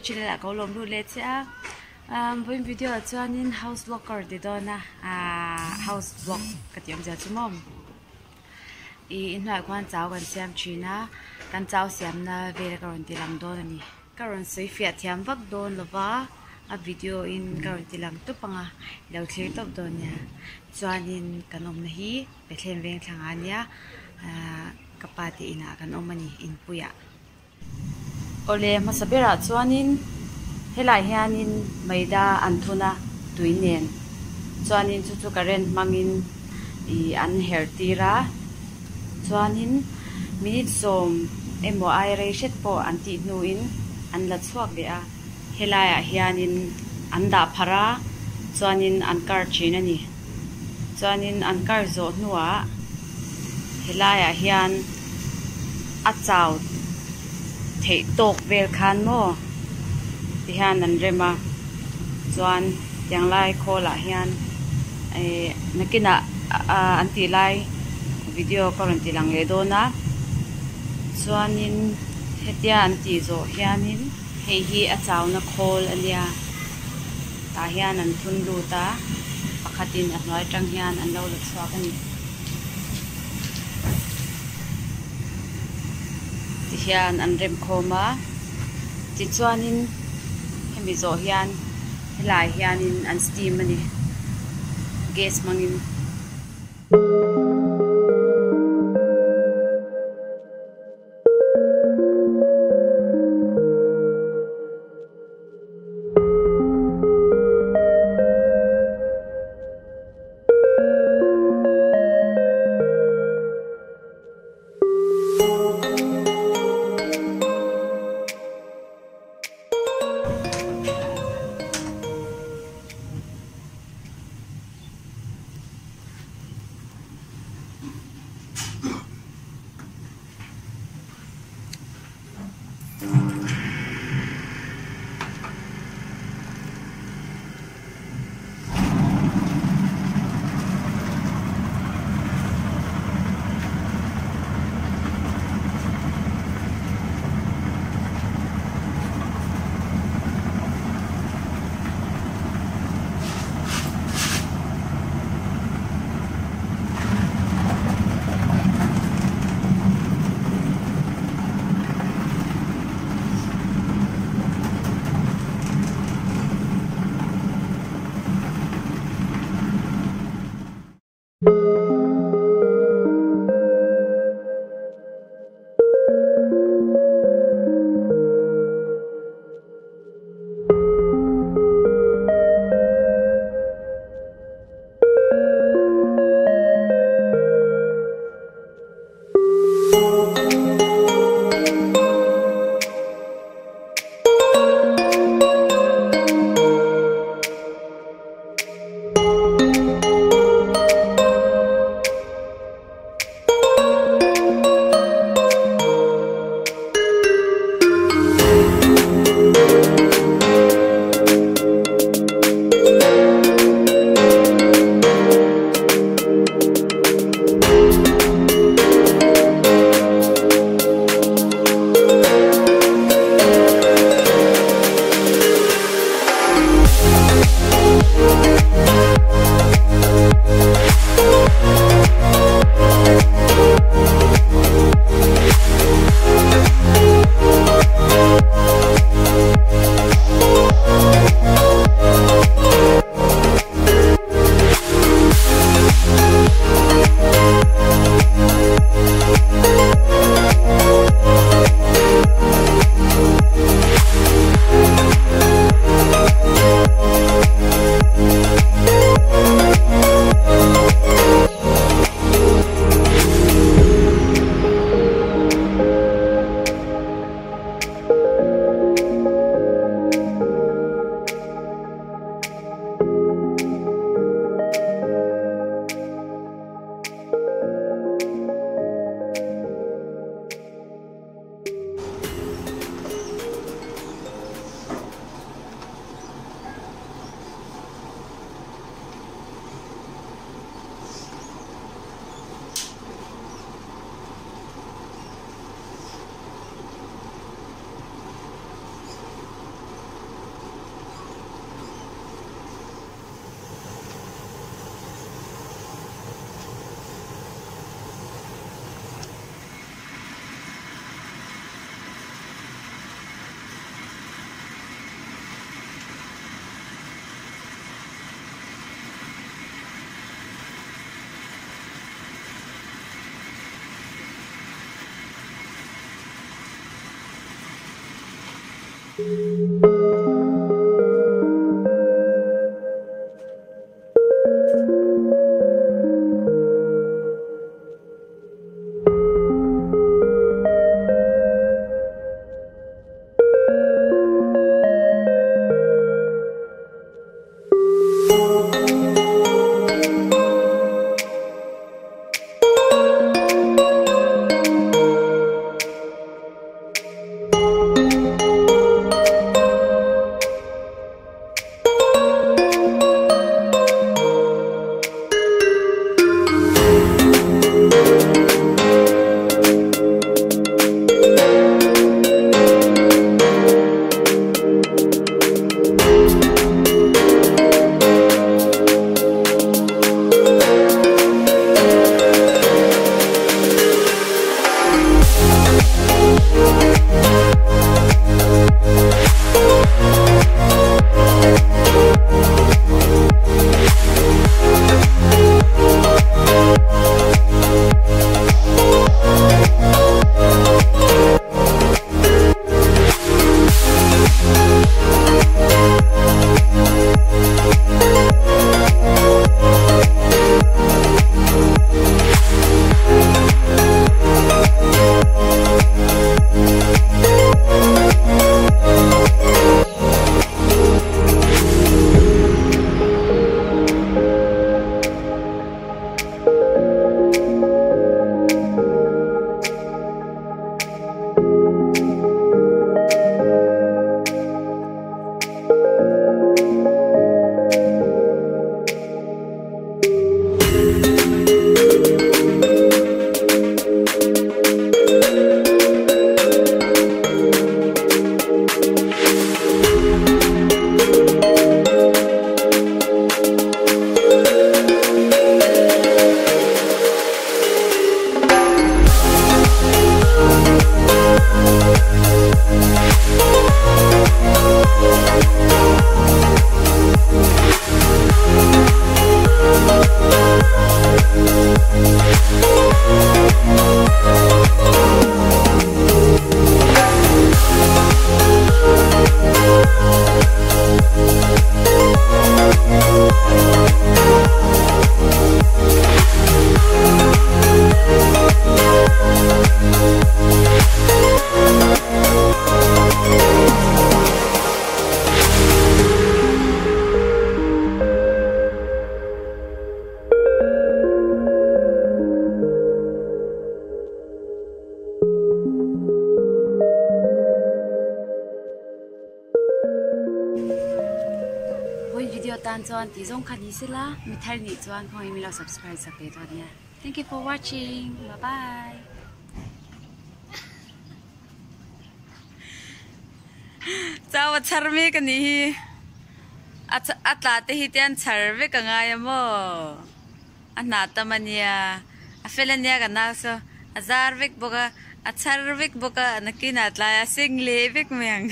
channel ah ka lo lawm lut leh che a umm vawiin video ah chuanin house vlog ka rawn ti dawn a ahh house vlog ka tih awmzia chu maw ih inhnuaiah khuan chau kan siam thin a kan chau siamna vel ka rawn ti lang dawn a ni. Ka rawn sawi fiah thiam vak dawn lo va a video in ka rawn ti lang tawp ang a i lo thlir tawp dawn nia chuanin kan awmna hi Bethlehem veng thlangah a nia ahh ka pa te inah kan awm a ni inpuiah. Awle hmasa berah chuanin helaiah hianin maida an thun a tui nen chuanin chu chu current hmangin ih an her tir a chuanin minute sawm emaw ai rei hret pawh an tih hnuin an la chhuak leh a helaiah hianin an dah pharh a chuanin an kar thin a ni chuanin an kar zawh hnuah helaiah hian a chau theih tawk vel khan maw tihian an rem a chuan tiang lai khawl ah hian ihh nakinah ah an tih lai video ka rawn ti lang leh dawn a chuanin hetia an tih zawh hianin hei hi a chauna khawl a nia tah hian an thun lut a pakhatin a hnuai atang hian an lo la chhuak a ni. Tihian an rem khawm a tichuanin hemi zawh hian helai hianin an steam a ni gas hmangin. Vawiin video tan chuan tih zawng kha ni sela mi thar nih chuan khawngaih min lo subscribe sak ve dawn nia thank you for watching bye bye. Chau a chhar mek a nih hi a tla te hi te an chhar vek a ngai a maw. A hna tam a nia, a fel a nia ka nau saw a zar vek bawk a, a chhar vek bawk a, nakinah tlaiah a seng leh vek mai ang.